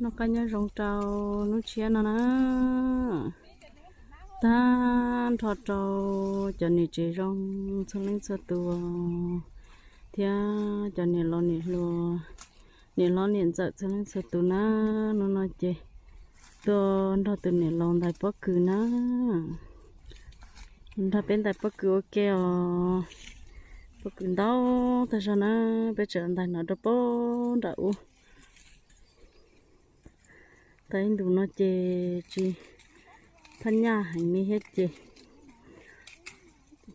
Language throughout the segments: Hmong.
Noj qab nyob zoo rau hnub tshiab no na. Tag nrho rau cov niam tsev zoo txhua leej txhua tus thiab cov niam laus niam hluas, niam hlob niam ntxawm txhua leej txhua tus na. Hnub no ces tuaj nrog tus niam laus ntais pob kws na. Nrog peb ntais pob kws ua ke os. Pob kws ntau tag zog na, peb tseem ntais no rau pem nram ub. Tau ib ntus no ces tsis phaj nyaj heev li thiab ces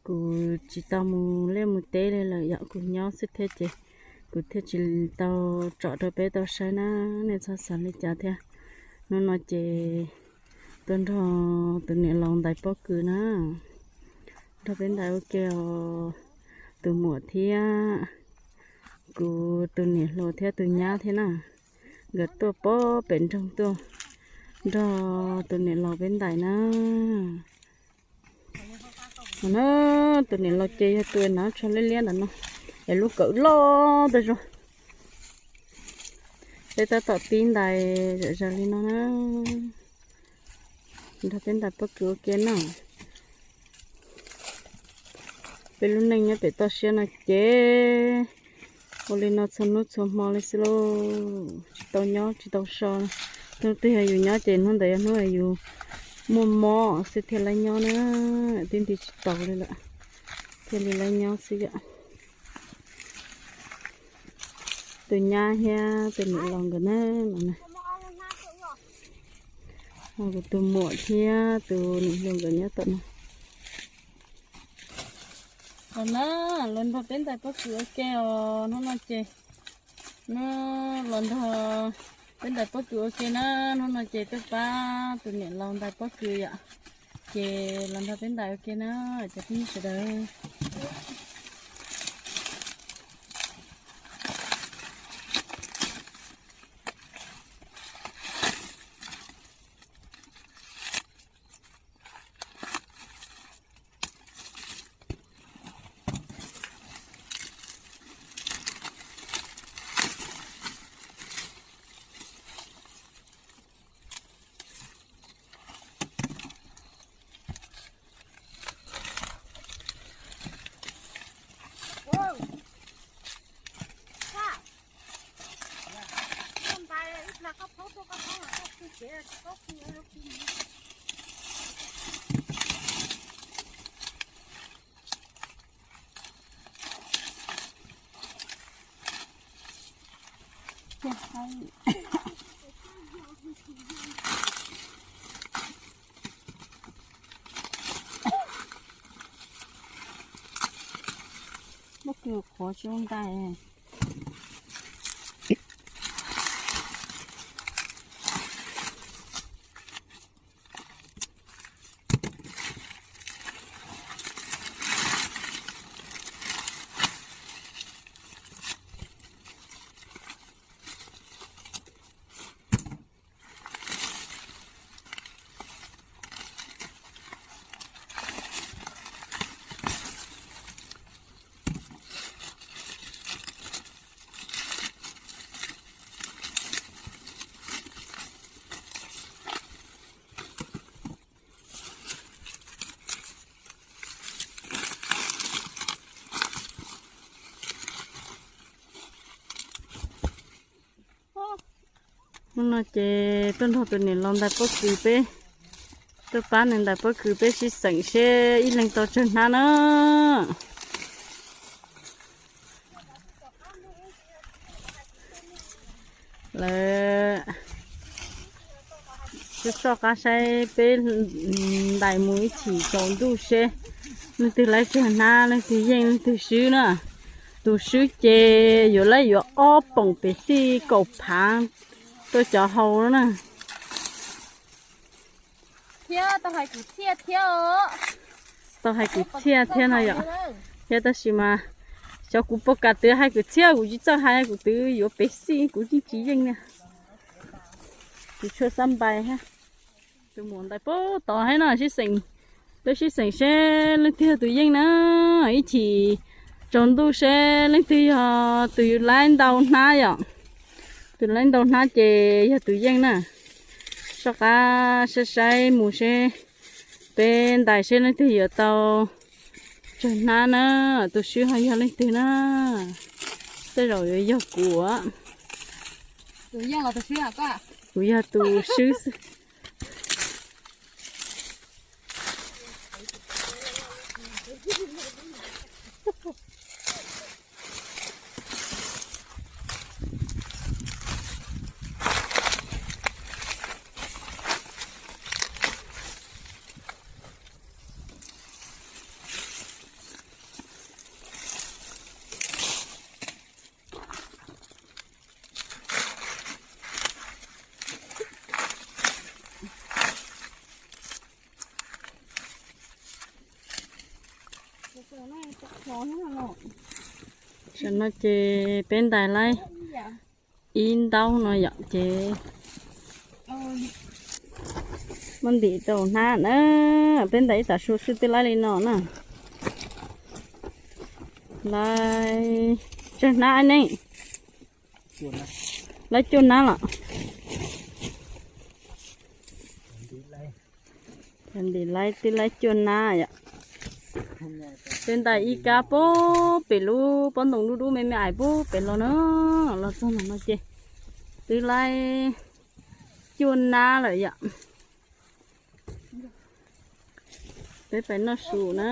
kuv tsis tau mus liaj mus teb li lawm yom, kuv nyob xwb thiab ces kuv thiaj tsis tau tsom rau peb tau saib na, nej txhob xav li cas thiab. Hnub no ces tuaj nrog tus niam laus ntais pob kws na, nrog peb ntais ua ke os, tus muam thiab kuv tus niam hluas thiab tus nyab thiab na, nkawd tuaj pem pem nroog tuaj nrog tus niam laus peb ntais na. No na, tus niam laus ces yog tus hnav tsho liab liab ntawm no, es lub kawm loj tag zog. Peb tab tom pib ntais zom zaws li no na, nrog peb ntais pob kws ua ke na. Peb lub neej nyob pem toj siab no ces ua li no txhua hnub txhua hmo li xwb lauj, tsis tau nyob tsis tau so. Hnub twg yog yus nyob ces hnub ntawd yog hnub yus muaj mob xwb thiaj li nyob na, tib nti tsis taus li lawm thiaj li laib nyob xwb yom. Tus nyab thiab tus niam laus nkawd na, no na. Kuv tus muam thiab tus niam hluas nkawd nyob tom no. Los na, los nrog peb ntais pob kws ua ke os, hnub no ces, hnub los nrog peb ntais pob kws ua ke na, hnub no ces tuaj pab tus niam laus ntais pob kws yom, ces los nrog peb ntais ua ke na, cov phooj ywg sawv daws. Pob kws qhuav tsis ua ntais. Hnub no ces tuaj nrog tus niam laus ntais pob kws peb, tuaj pab nws ntais pob kws peb sib xeem seb ib leeg tau tsawg hnab na. Lawv soj qab saib peb ntais mus ib chim tsaus ntuj seb leej twg laib tsawg hnab, leej twg yeej leej twg swb na. Tus swb ces yuav laib yuav ob poom pes xij kaum phav rau cov hau na. Tau hais kwv txhiaj thiab no yom. Thiab tab sis mas xyov kuv puas kam twv hais kwv txhiaj, kuv tsis txawj hais, kuv twv yuav pes xij kuv yeej tsis yeej na. Kuv tshua xab npais thiab. Tus muam ntais puag tod thiab no, sib xeem, peb sib xeem seb leej twg yog tus yeej na. Ib chim tsaus ntuj seb leej twg yog tus yus laib ntau hnab yom. Tus laib ntau hnab ces yog tus yeej na. Soj qab saib saib mus seb peb ntais seb leej twg yuav tau tsawg hnab na. Tus swb ho yog leej twg na? Tej zaum yuav yog kuv. Kuv yog tus swb xwb. Tam no ces peb ntais laib ib ntaub no yom ces muab ntim rau hnab na. Peb ntais ib tav su xwb twb laib li no na. Laib tsawg hnab ne? Laib cuaj hnab los? Ntim laib twb laib cuaj hnab yom. Peb ntais ib kab puag pem lub pob ntoo dub dub me me ais puag pem los na, los txog ntawm no ces twb laib cuaj hnab lawm yom. Peb pais noj su na.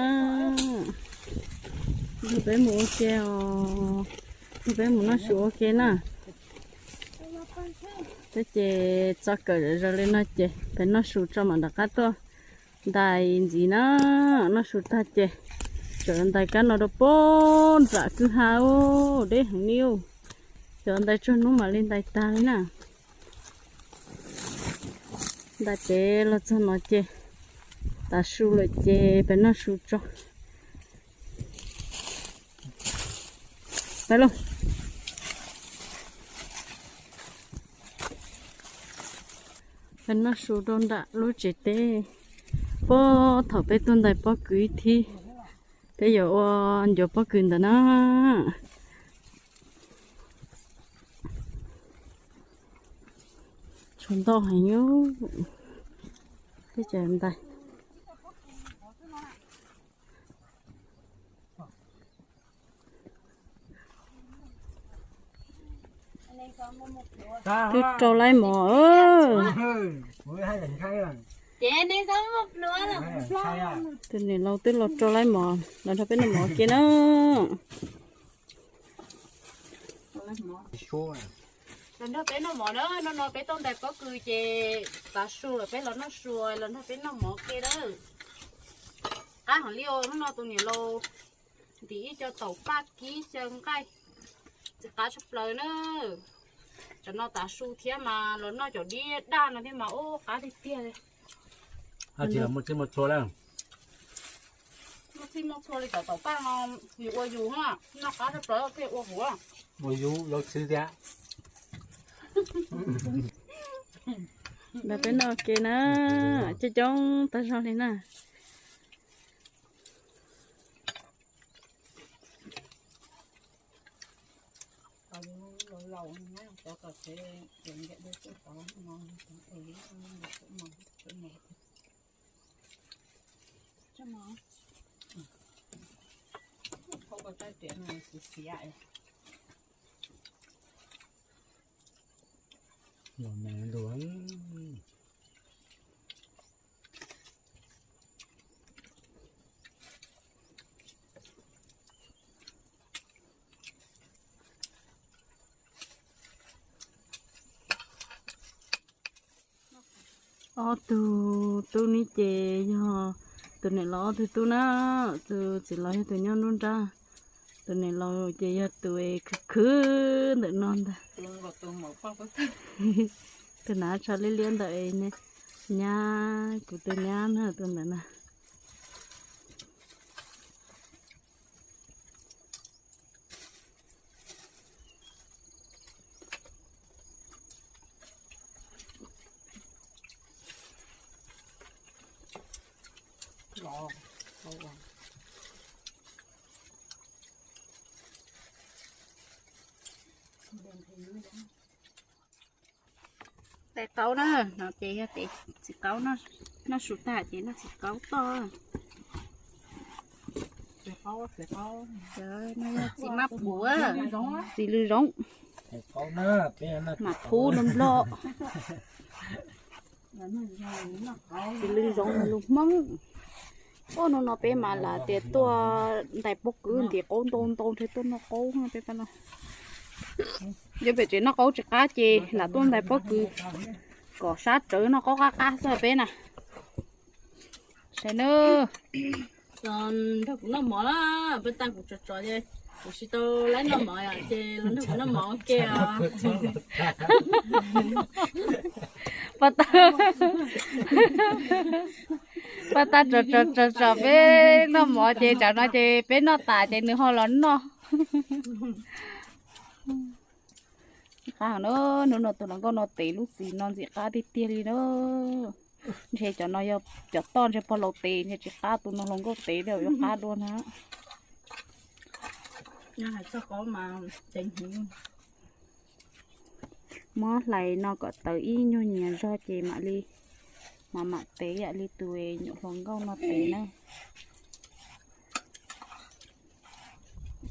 Nrog peb mus ua ke os. Nrog peb mus noj su ua ke na. Peb ces txo kawm zom zaws li no ces pais noj su tso mam rov qab tuaj ntais ntxiv na. Noj su tag ces tseem ntais kab no rau puag nram kwj ha, deb heev li. Cov ntais txog hnub mam li ntais tag li na. Ntais pem los txog no ces tav su lawm ces peb noj su tso. Peb los, peb noj su rau nram lub tsev teb. Puag thaum peb tuaj ntais pob kws ib thib, peb yuav ua ncuav pob kws ntawd na. Tshuav ntau heev. Peb cov ntais. Twb rau laib mov. Tus niam laus twb los rau laib mov, los nrog peb noj mov ua ke na. Los nrog peb noj mov na, no no peb tuaj ntais pob kws ces tav su lawm peb los noj su, los nrog peb noj mov ua ke na. Qab heev li os, hnub no tus niam laus ntim ib co taum paj kib xyaw nqaij, txiv qab tshaj plaws na. Tam no tav su thiab mas los noj cov diab daj no thiab mas ub qab tiag tiag li. Muaj txhij muaj txhua li, muaj txhij muaj txhua li cov taum paj no, yus ua yus na, noj qab tshaj plaws thiaj ua huv. Ua yus yau txhij thiab. Nrog peb noj ua ke na, coob coob tag zog li na. Ob tug tub ne ces yog tus niam laus ob tug tub na, tus txiv laus yog tus nyob nruab nrab, tus niam laus ces yog tus khwv khwv ntawm no ntag. Tus hnav tsho liab liab ntawm nyab, kuv tus nyab na, tus ntawm na. Tais qaub na, no ces yog tes txiv qaub, noj su tag ces noj txiv qaub toj. No yog txiv maj phuv, txiv lws zoov, mam phuv nplog nplog. Txiv lws zoov lus Hmoob. Ub, hnub no peb mas lam tias tuaj ntais pob kws ntim qaub ntau ntau ntshe tuaj noj qaub peb pab no. Yog pem tsev noj qaub tsis qab ces lam tuaj ntais pob kws kom sab tsawv noj qaub qab qab xwb peb na. Saib nawb. Nrog kuv noj mov na, peb tag kuv tso tso ces kuv tsis tau laib noj mov ces los nrog kuv noj mov ua ke os. Pab tag, pab tag tso tso tso tso peb noj mov ces tsam no ces peb noj tas ces nws ho los noj. Qab heev na, hnub no tus hluas nkauj no tev lub txiv no ntxim qab tiag tiag li na. Ntshe cov no yog cov toj ntshe pog laus tev ntshe tsis qab, tus no hluas nkauj tev thiaj yuav qab dua na. Muab hlais no kom tawv ib nyuag nyias zog ces mam li mam mam tev yam li tus nyuam hluas nkauj no tev na.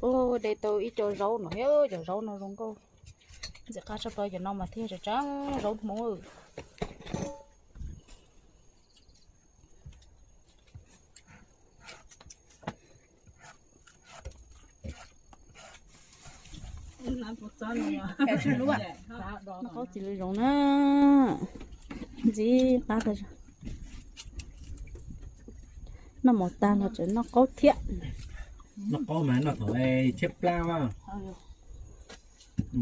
Ua de tau ib co zaub no, cov zaub no zoo nkauj. Ntxim qab tshaj plaws cov no mas thiaj tseem tseem zaub Hmoob. Noj qaub txiv lws zoov na, ntxim qab tag. Noj mov tag los tseem noj qaub thiab. Noj qaub mas noj thaum tshaib plab,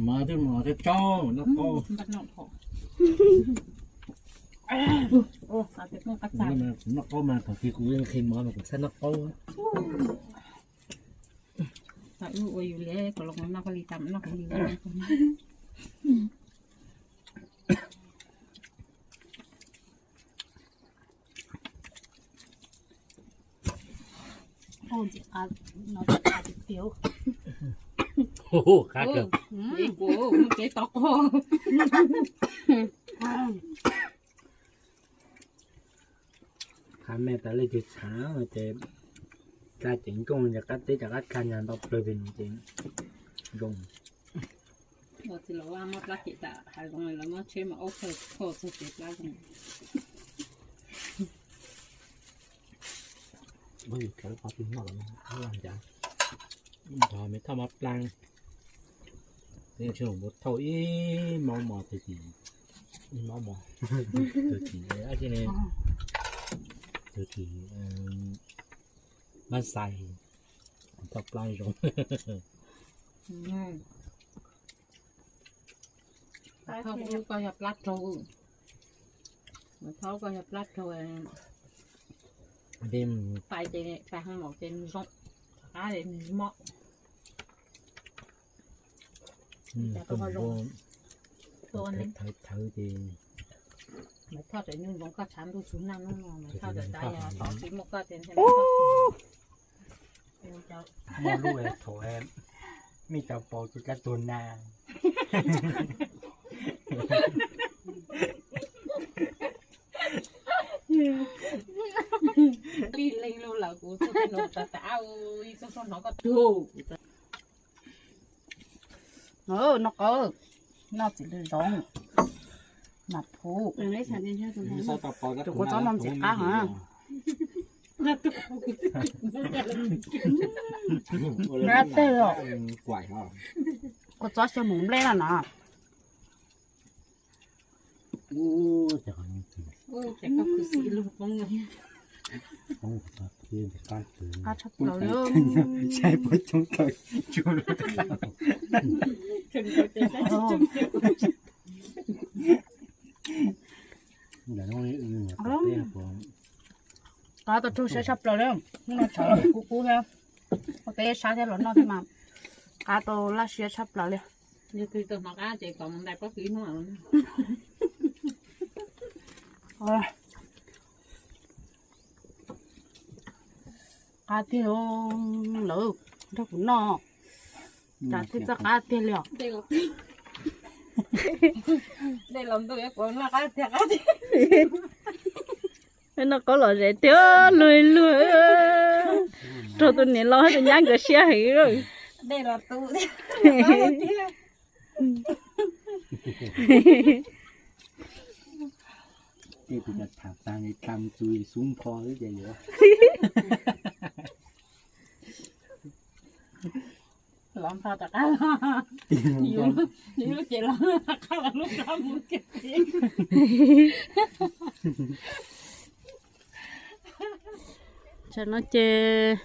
mov twb mov tsau tsau noj qaub. Noj qaub mas thaum twg kuv nqhis mov mas kuv txhaj noj qaub. Wb ua yus li kom los noj koj li cas noj kuv li. Qab kawg. Kuv mus kev tau qog. Qhab me tas leej twg tshav ces dlha ceev nkooj, cov qab teb cov qab dlha nyag ntau plaws ces nws ces zoo. Txiv laus muab plab cem tas hav zoov lawv muab tsheb mas aub thawj thoj txog kev plab zoo. Nrog me thauj mob plab, nws tsis mus thauj ib mob mos tag tim, ib mob mos tag tim, tag tim mab xais, thauj plab zoo. Thauj koj yog plab raug, thauj koj yog plab raug, pais ces pais hoo maum ces nws zoo, qab ces nws mob. Thawv thawv ces thauj tseem nyuj ntsoov koj tshav ntuj tshav nag no, thauj tseem tas yog tov tsis muaj koj ces muaj lub thaum me cov paus tsis kab tuag na. Li leeg lug lawm kuv txog tej nuav tas tas, ib txog txog hnov koj tuag. Noj qab, noj txiv lws zoov, mam phuv. Tus kua txob no ntxim qab heev. Teg os, kua txob xyaw mus nplej na no. Qab tshaj plaws li. Qab tau raug siab tshaj plaws li. Hnub no tshav kub kub thiab, ua teb sab thiab los noj thiab mas qab tau laj siab tshaj plaws li. Qab tiag lawm, nrog kuv noj, cas thiaj txawj qab tiag li os. Noj qaub los zem tiag, luag luag, raug tus niam laus tus nyab nkawd siab heev. Tej tus tham tag li tham txus xub npho xwb ces yuav. Tsam no ces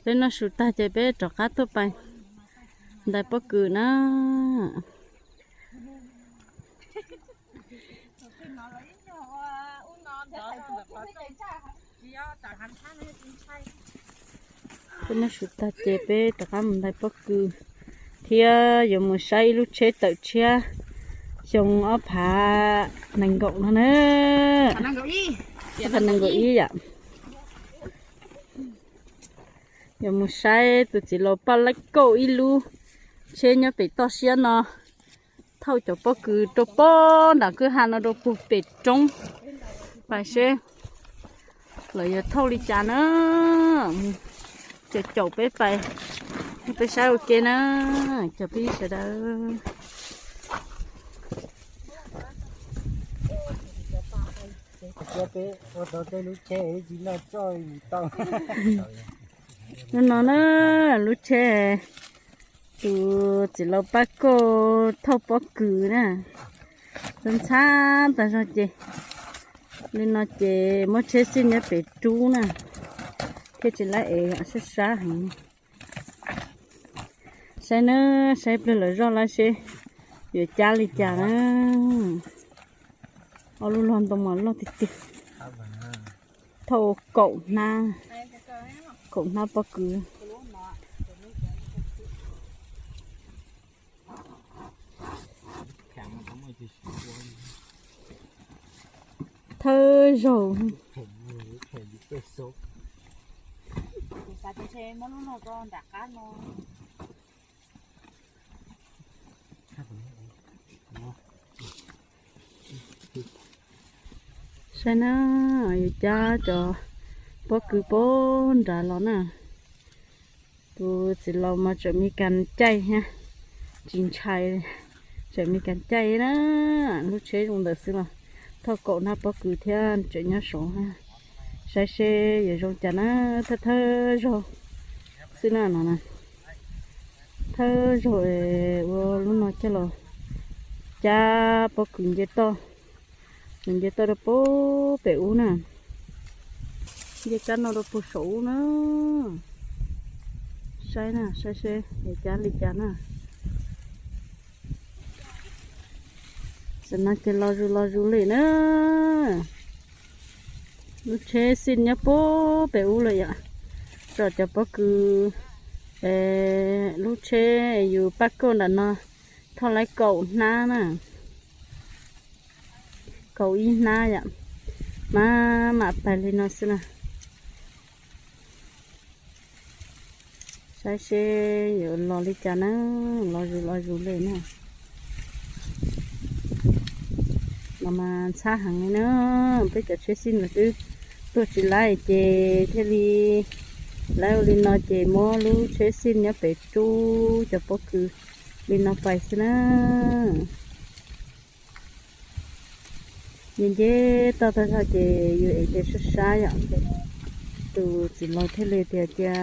peb noj su tag ces peb rov qab tuaj pais ntais pob kws na. Peb noj su tag ces peb rov qab mus ntais pob kws thiab yuav mus saib ib lub tsheb tawm tshiab xyoo ob phav nees nkaum no na. Ob phav nees nkaum ib yom. Yuav mus saib tus txiv laus Paj Laib Kauj ib lub tsheb nyob pem toj siab no, thauj cov pob kws rau pob nram kwj ha no rau puag pem roob, pais seb lawv yuav thauj li cas na. Caum caum peb pais, peb saib ua ke na, cov phooj ywg sawv daws. Peb ua tau tej lub tsheb tsis noj tsoj tau. Hnub no na, lub tsheb tus txiv laus Paj Kauj thauj pob kws na, ntxhab ntxhab tas zog ces li no ces muab tsheb xij nyob pem rub na, thiaj tsis lab ev, sab sab heev. Saib na, saib pliag lawv zoj lawm seb yuav cab li cas na. Ob lub log ntoo mas loj tiag tiag. Thauj kaum hnab, kaum hnab pob kws. Thawj zaug. Saib na, yuav cab cov pob kws puag nrad los na. Tus txiv laus mas tseem me kas caij thiab, tsis ntshai, tseem me kas caij na. Lub tsheb zoo ntawd xwb los thauj kaum hnab pob kws thiab tseem nyob saud. Saib seb yuav zoo cas na, thawj thawj zaug xwb na no na. Thawj zaug ua lub no coj los cab pob kws nce toj, nws nce toj rau puag pem ub na, nce kab no rau puag saum ub na. Saib na, saib seb yuav cab li cas na. Tam no ces los zus los zus li na. Lub tsheb xij nyob puag pem ub lawm yom. Tso cov pob kws, lub tsheb yus Paj Kauj nram no thauj lawm kaum hnab na. Kaum ib hnab yom. Maj mam pais li no xwb na. Saib seb yuav los li cas na, los zus los zus li na. Los mas ntxhab heev li na, peb cov tsheb xij no twb tuaj tsis laib ces thiaj li laib ua li no ces muab lub tsheb xij nyob pem rub cov pob kws li no pais xwb na. Nce nce toj tag zog ces yus ev tes sab sab yom. Tus txiv laus thiaj li tias cia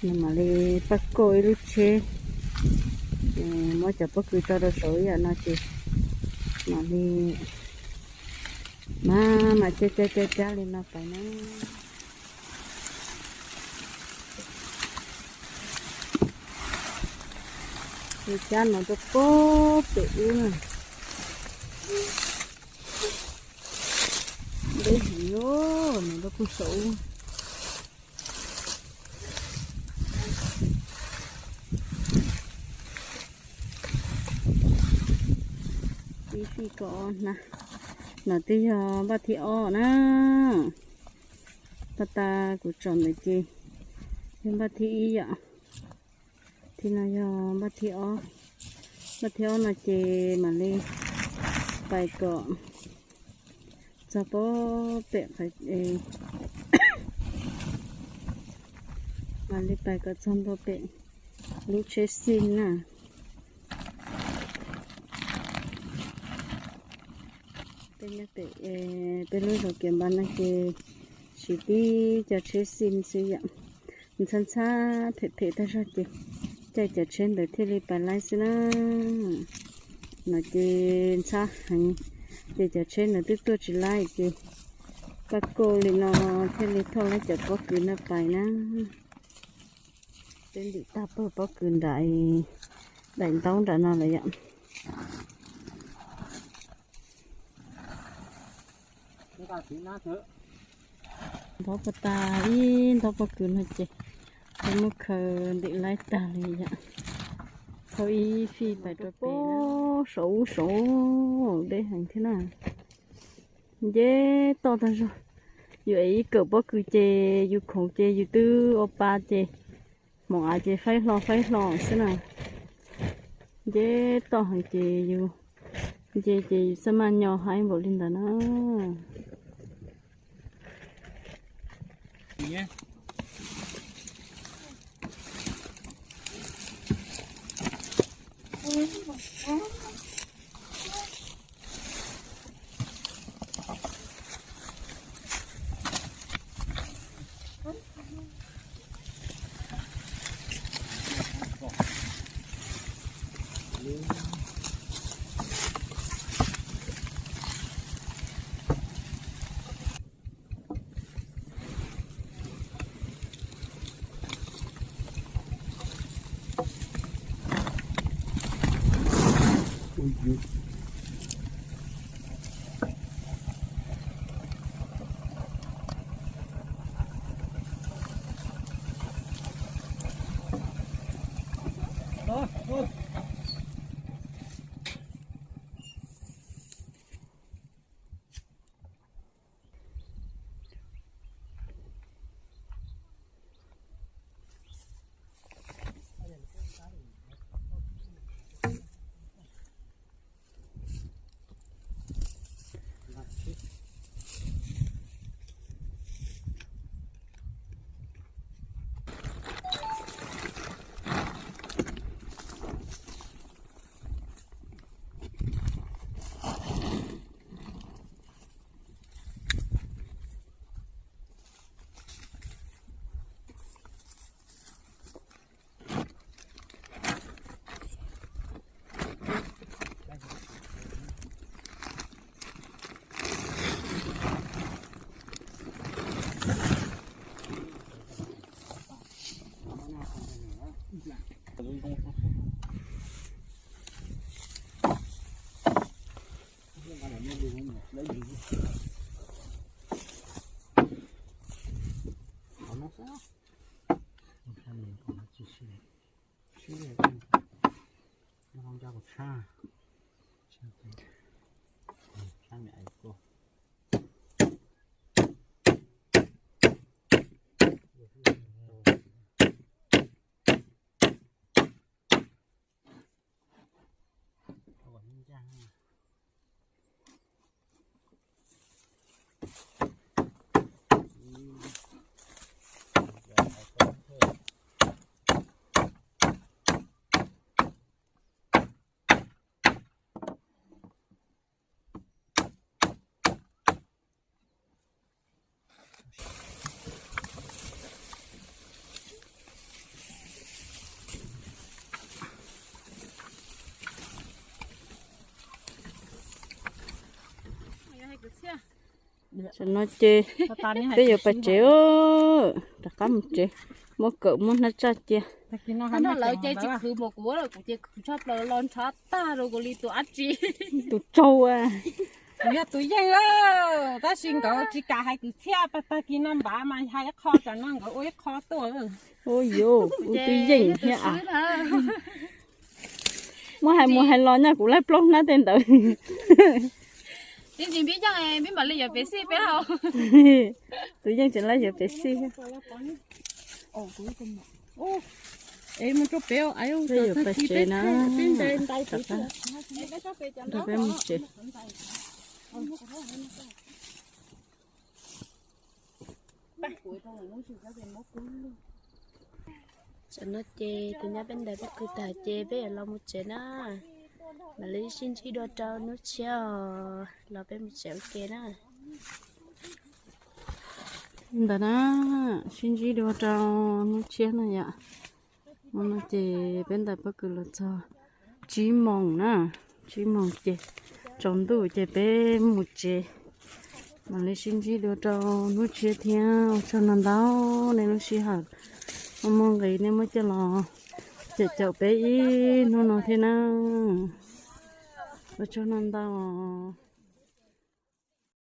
nws mam li Paj Kauj ib lub tsheb, muab cov pob kws tso rau saum ib yam no ces mam li maj mam cab cab cab cab li no pais na. Ces cab no rau puag pem ub na. Deb heev os, no rau puag saum ub. Ib sij kaum ob hnab, no twb yog npaj thib ob na. Paj tas kuv tsom ntawd ces yog npaj thib ib yom. Thib no yog npaj thib ob. Ob thib ob no ces mam li pais kom txog pob pem, mam li pais kom txog ntua pem lub tsheb xij na. Peb nyob pem, peb lub zos Kiav Npas no ces siv tib co tsheb xij xwb yom. Ntxhab ntxhab phem phem tag zog ces caij cov tsheb ntawd thiaj li pais laib xwb na. No ces ntxhab heev, ces cov tsheb ntawd twb tuaj tsis laib ces paj koj li no thiaj li thauj laib cov pob kws no pais na. Peb ntim tag pawg pob kws nram daim ntaub nram no lawm yom. Ntaub pas tas ib ntaub pob kws no ces peb muab khaws ntim laib tag li yom. Thauj ib fij pais rau pem, saum ub saum deb heev thiab na. Nce toj tag zog. Yus es ib kawm pob kws ces yus khoov ces yus twb ua pa ces hmoov av ces faib hlo faib hlo xwb na. Nce toj heev ces yus nce ces yus txaj maj nyo haib npaum li ntawd na. Tam no ces peb yuav pais tsev, rov qab mus tsev, muab kawm muab hnab tsaj cia. Lawv ces tsis khwv npaum kuv, kuv ces khwv tshaj plaws los ntshav tag rau kuv li tus dab tsi. Tus tsaug. Kuv yog tus yeej, tab sis nkawd tsis kam hais kwv txhiaj, pas tag kis no npav mas hais ib qho, tsam no nkawd ua ib qho tuaj. Ua yuv, kuv tus yeej thiab. Muab hais mus hais los nyob kuv laib plaub hnab tej ntawd. Ib ntsis npib yeej, npib mam li yuav pev xij peb hau. Tus yeej tseem laib yuav pev xij. Peb yuav pais tsev na. Nrog peb mus tsev. Tam no ces tus nyab peb ntais pob kws tag ces peb yuav los mus tsev na. Mam li sib ntsib dua rau hnub tshiab os, los peb mus tsev ua ke na. Ntawd na, sib ntsib dua rau hnub tshiab na yom. Hnub no ces peb ntais pob kws los txog tsib moos na, tsib moos ces tsaus ntuj ces peb mus tsev. Mam li sib ntsib dua rau hnub tshiab thiab. Ua tsaug ntau ntau nej lub sij hawm uas muaj nqis nej muab coj los caum caum peb ib hnub no thiab na. Ua tsaug ntau ntau.